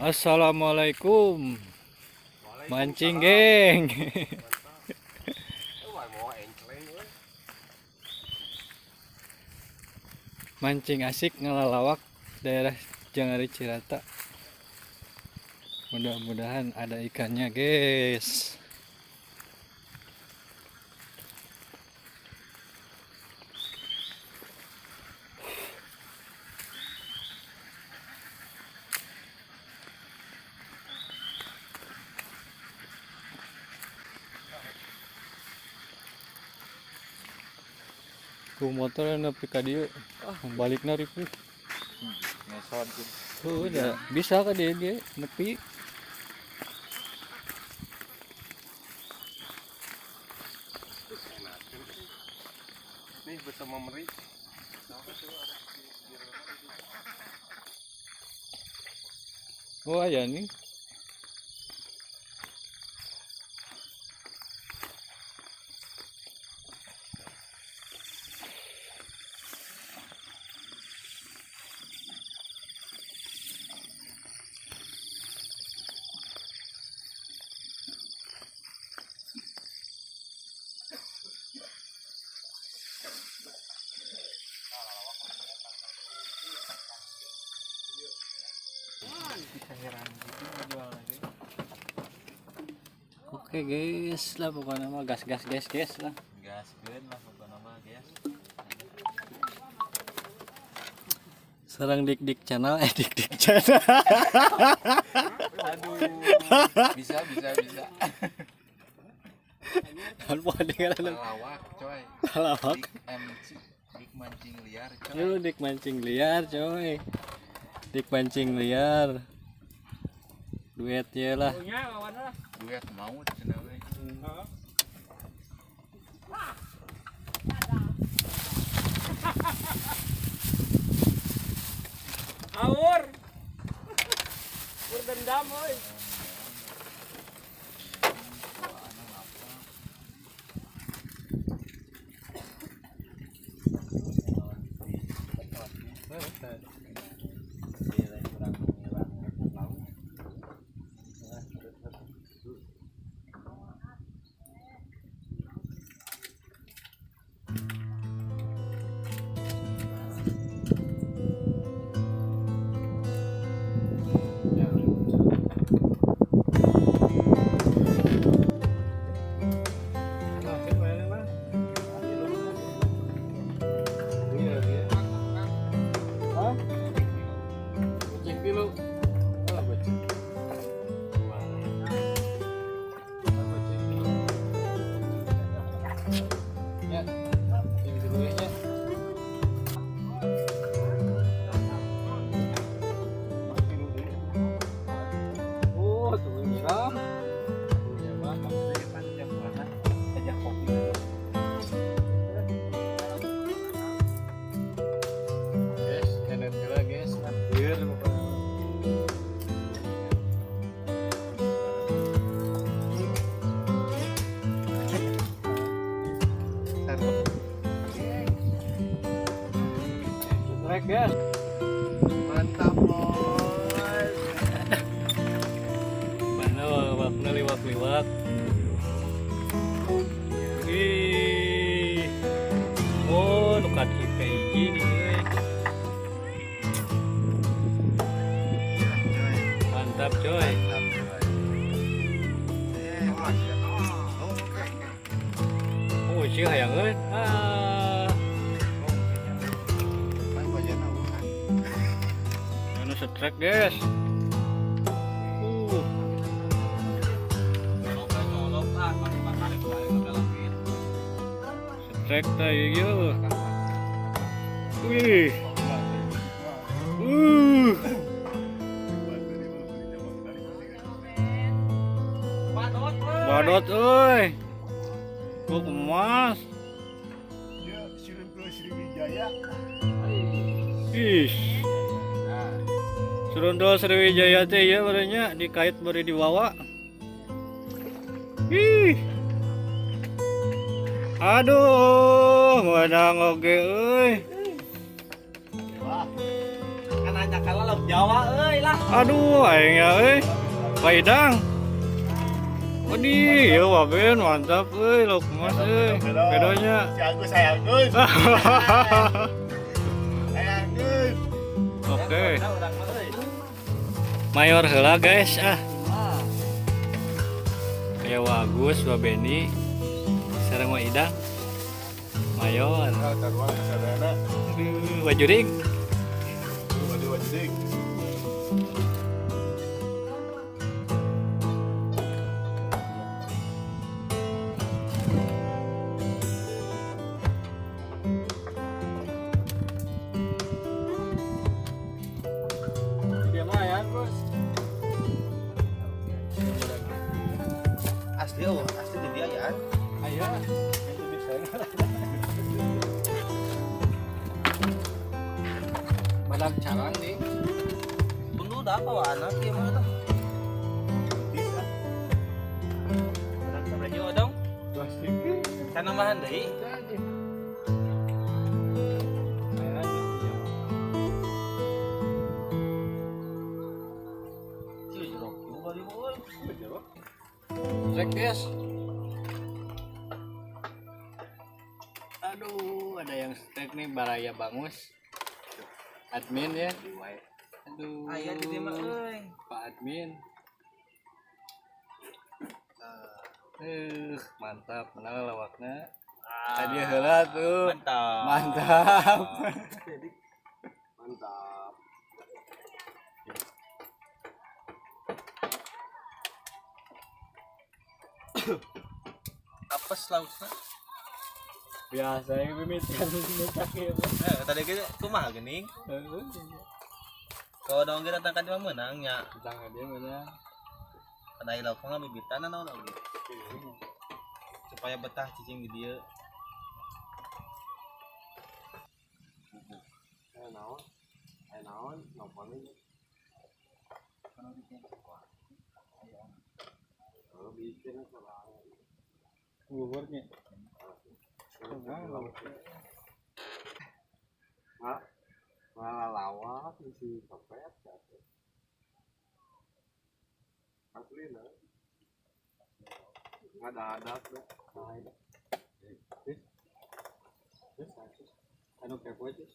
Assalamualaikum. Mancing, geng. Mancing asik ngelalawak daerah Jangari Cirata. Mudah-mudahan ada ikannya, guys. Ku motor nepi ka dieu. Ah, balikna ripuh. Ngesot. Tuh, udah bisa ka dieu ge nepi. Nih bersama meri. Oh, aya nih. Oke guys lah, pokoknya mah gas gas gas gas lah. Gaskeun lah pokoknya mah, guys. Serang dik dik channel, eh, dik dik channel. Aduh. Bisa bisa bisa. Kan poho Lawak, coy. Lawak. Dik MC, dik mancing liar, coy. Lu dik mancing liar, coy. Dik mancing liar. Duet ya lah. Duet maut cenah we. Aur. Berdendam, oi. Oh, tuh nyiram. Ajak kopi. Guys, enak heula guys. Lieur pokoknya. Strike, guys. Mantap, bos. Mana wakna liwak-liwak. Ih. Oh, nu ka hiji nih euy. Coy. Mantap, coy. Mantap, coy. Eh, ulah sia. Oh, oke. Oh, sih hayangeun. Ah. Oh, pan bajana ulah. Anu strike, guys. Strike tah ieu. Wih. Badot euy. Kok emas. Ya, Siripul Sriwijaya. Ih. Serundol Sriwijaya teh ieu barenya dikait bari diwawa. Ih. Aduh, menang oge euy. Wah. Kan. Nyakala lauk Jawa euy lah. Aduh, aing ya euy. Pak Idang. Waduh, ya Waben mantap euy, lauk mas euy. Pedonya. Si Agus, saya Agus. Saya Agus. Oke. Urang mah euy. Mayor heula guys ah. Kayak Wagus, Wabeni, sareng Wa Idang. Mayor. Taruhan sadana. Aduh, Wajurig. Waduh, waduh. Dia mah ya, Bos. Asli oh, asli di dia ya. Ayo. Itu bisa. Badak carang nih. Tunggu udah apa wa anak ieu mah tuh. Bisa. Urang sabaraha odong? Plastik. Kan nambahan deui. Cieu jeruk juga di euy. Trek guys. Aduh, ada yang steak nih Baraya Bangus. Admin ya. Aduh. Aya di dieu mah euy. Pak admin. Mantap, menang lawakna. Tadi heula tuh. Mantap. Mantap. Mantap. Apes laukna. Biasa yang mimitan mimitan ya. Eh, tadi ge kumaha geuning? Kalau dong kita datang ka dieu mah meunang nya. Tentang dia mana? Kada lauk mah bibitan naon oge. Supaya betah cicing di dieu. Ayo naon? Ayo naon? Noponin. Oh, bikin apa? Buburnya. Nggak, malah lawak isi copet gitu. Asli lah. Nggak ada adat lah. Nah, ini. Terus, terus, anu kepo aja.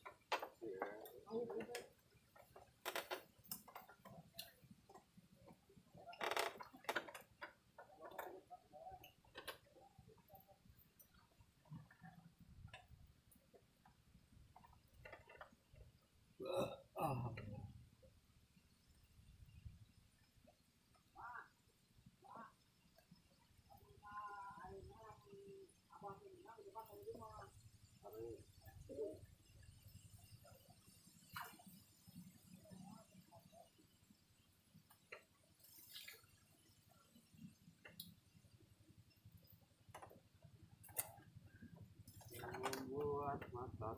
Membuat mata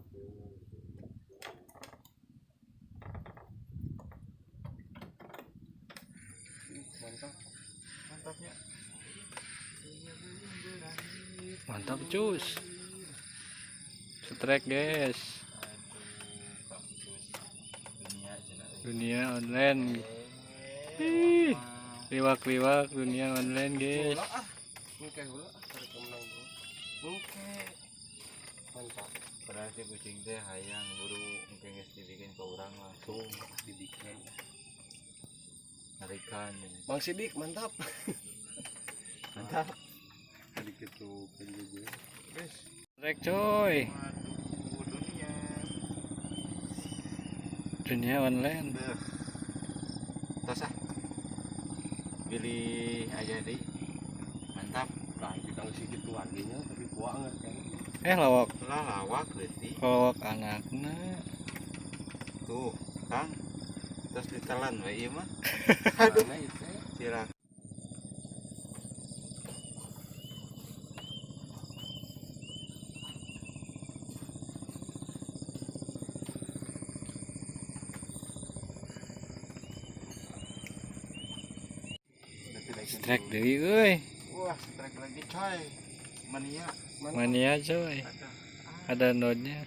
Mantap. Mantapnya. Mantap cus. Strike guys. Dunia online. Ih, liwak-liwak dunia online guys. Oke, heula ah menang bro. Oke. Mantap. Padahal si kucing teh hayang buru mungkin geus dibikin ke urang langsung Dibikin. narikan. Bang Sidik mantap. Mantap. Tadi gitu penjuju. Guys. Strike coy. Aduh, dunia. Dunia online. Beuh. Tos ah. Pilih aja deh. Mantap. Lah, kita ngasih gitu harganya tapi banget kan. Lawak Lah lawak leutik. lawak anakna. Tuh, Kang. Terus ditelan we ieu mah. Aduh. Itu. Sirak. Strike deui euy. Wah, strike lagi coy. Mania. Mania coy. Aduh. Ada node-nya.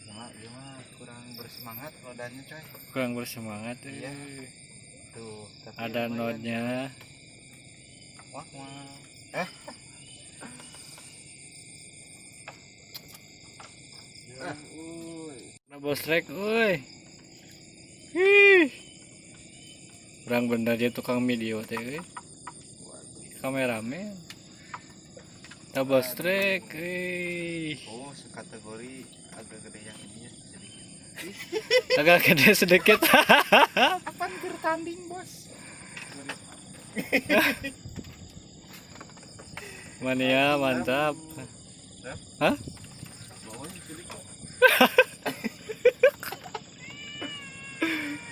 Cuma dia mah kurang bersemangat rodanya coy. Kurang bersemangat. Iya. Tuh, tapi ada nodnya. Wah, wah. Double strike, euy. Ih. Kurang bener dia tukang video teh euy. Kameramen. Double strike, euy. Oh, sekategori agak gede yang ini ya sedikit. Agak gede sedikit. Apaan bertanding, Bos? Mania mantap. Hah?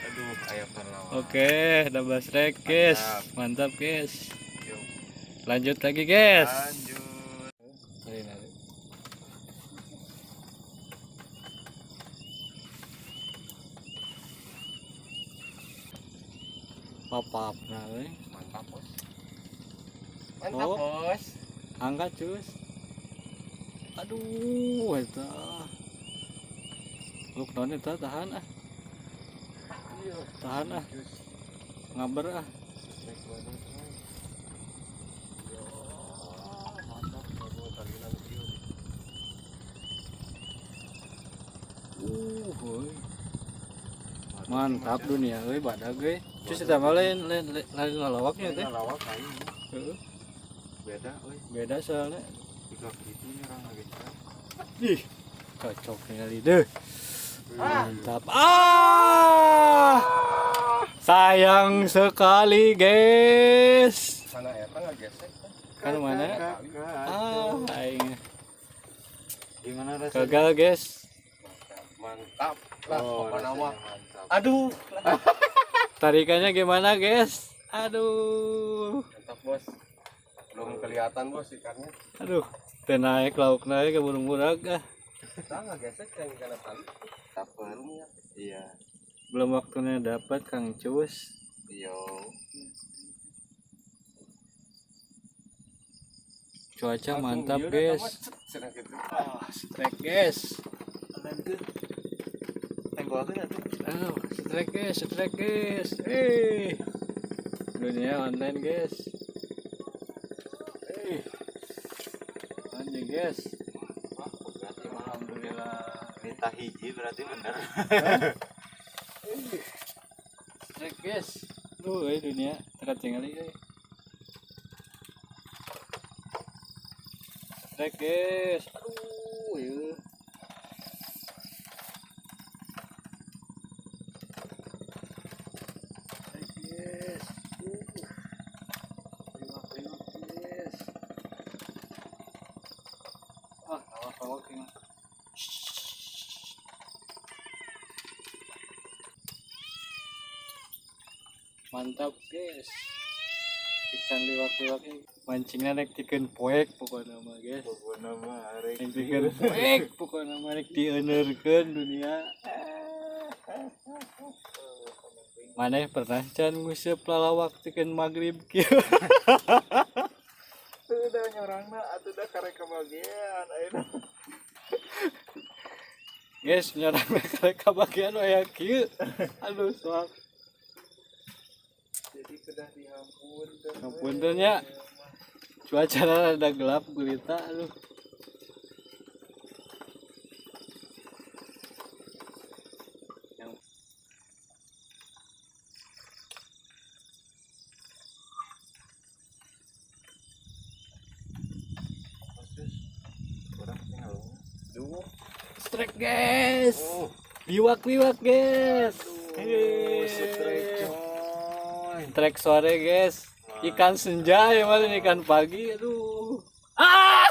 Aduh, ayo pahlawan. Oke, double strike, guys. Mantap, guys. Lanjut lagi, guys. Lanjut. Papap nah, mantap, Bos. Mantap, oh. Bos. Angkat, cus. Aduh, eta. Luk naon eta, tahan ah. Tahan ah. Ngaber ah. Heuy. Mantap dunia euy badag euy. Cus eta mah lain lain lain lalawaknya teh. Lalawak lain. Heeh. Beda euy. Beda soalnya. Tiga gitu nyerang lagi. Ih, cocok ningali deh. Mantap. Ah! Sayang sekali, guys. Sana eta ngagesek. Kan mana? Ah, aing. Gimana rasanya? Gagal, guys. Mantap. Lah, Oh, pokoknya rasanya mah. mantap. Aduh. Tarikannya gimana, guys? Aduh. Mantap, Bos. Belum kelihatan, Bos, ikannya. Aduh, teu naik lauk naik ke burung-burang ah. Kita ngagesek yang ikan tali. Dapet. Iya. Belum waktunya dapat Kang Cus. Yo. Cuaca mantap, guys. Ah, strike, guys. Aduh, strike guys, strike guys. Dunia online guys. Anjing guys. Alhamdulillah. Minta hiji berarti bener. Strike guys. Duh, dunia tertinggal euy. Strike guys. Aduh, ieu. Mantap guys, ikan liwak-liwak ini mancingnya naik tikeun poek pokoknya mah guys. Pokoknya mah arek naik tikeun poek pokoknya mah rek dieneurkeun dunia. Maneh pernah can nguseup lalawak tikeun magrib kieu? Udah nyorangna atuh dah karek kebagian ayeuna. Guys, nyorangna karek kabagian aya kieu. Aduh, soak. Jadi kedah dihampun. Hampun nya. Cuaca rada gelap gulita aduh. Strike guys. Liwak-liwak guys. Strike coy. Strike sore guys. Ikan senja ya malah ikan pagi. Aduh. Ah!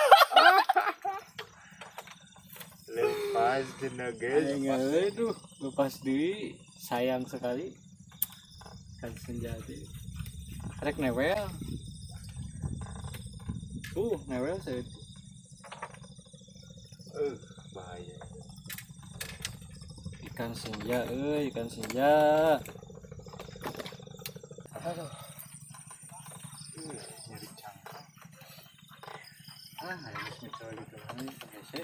Lepas dina guys. Aduh, lepas diri sayang sekali. Ikan senja teh. Rek newel. Newel saya. Bahaya. Ikan senja, euy, ikan senja. Aduh. Nyari cangkang. Ah, harus mencoba gitu kan, hese.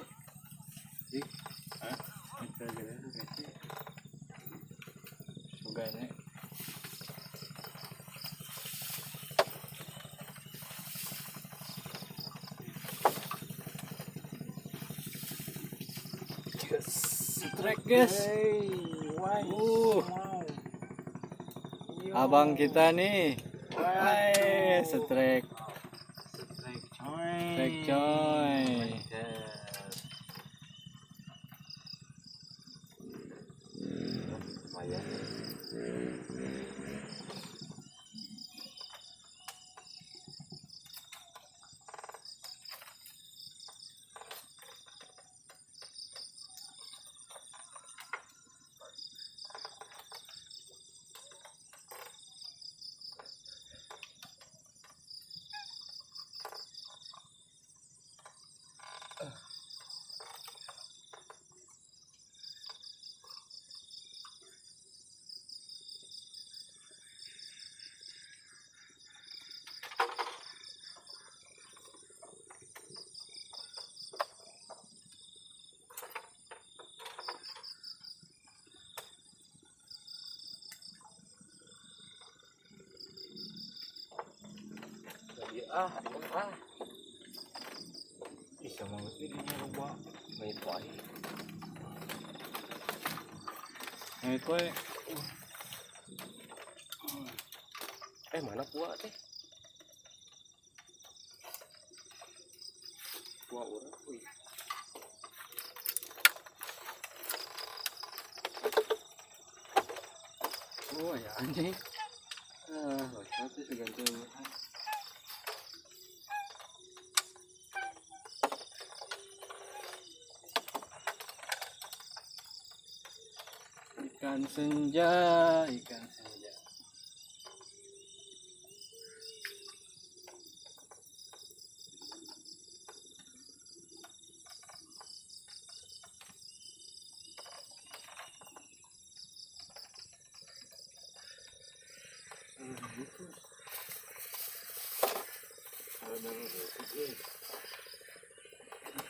Ih, hah? Mencoba gitu, hese. Kayaknya. Strike guys. Abang kita nih. Hai, strike. Strike coy. Strike coy. Lumayan. Ih, sama ini loba. Baik wae. Nah, itu Mana kuah teh? Kuah urang euy. Oh ya anjing. Ah, loncat sih seganti. Ikan senja, ikan senja.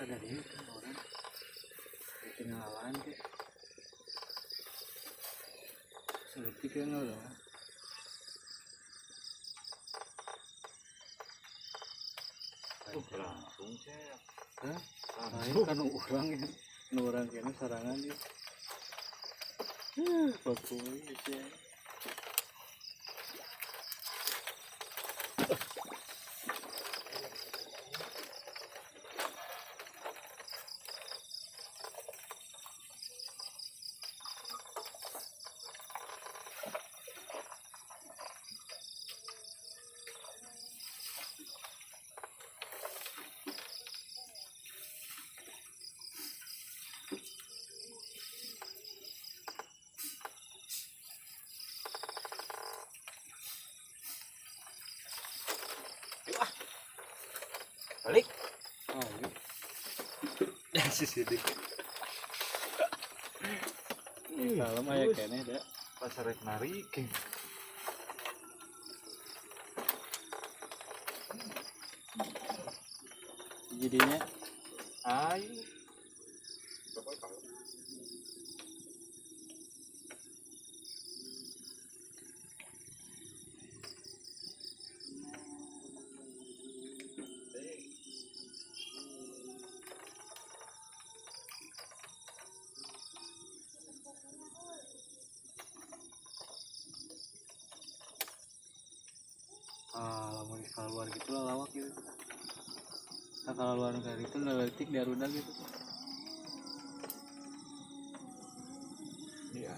Ada dia kan orang bikin ngalahan ke seperti kan loh. Langsung cek. Hah? Lain kan orang ya, orang kena sarangan dia. Bagus ya. Balik. Ayo. Ya si sidik. Kalem aya keneh da. Pas rek narik. Jadinya ayo. Lamun keluar gitu lah lawak gitu. Nah, kalau luar negeri itu leletik daruda gitu. Iya.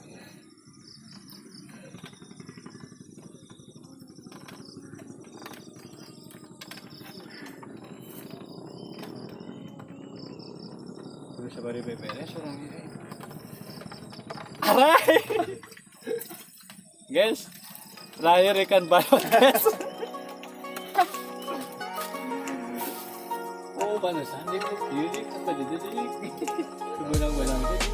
Terus sabari beberes orang ini. Arai. Guys, terakhir ikan bayot guys. Oh, panusan deh, iya deh, kata jadi deh, benang-benang tadi.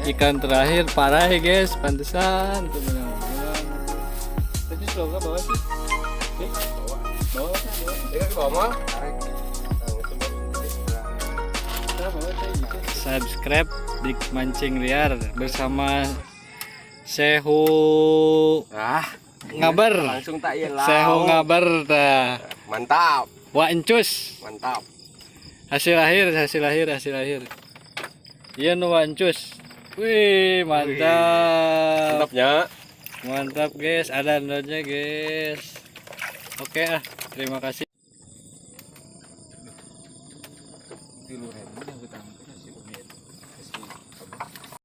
Ikan terakhir parah ya guys, pantesan tuh benang-benang. Tadi sloga bawa sih, bawa, bawa kan, bawa. Ya bawa mah. Tarik. Subscribe Dik Mancing Liar bersama Sehu Ah, Ngabar. Langsung tak iya. Sehu Ngabar tah. Mantap, Wa Encus. Mantap. Hasil akhir, hasil akhir, hasil akhir. Iya nu Wa Encus. Wih, mantap. Mantapnya. Mantap, guys, ada notnya, guys. Oke ah, terima kasih.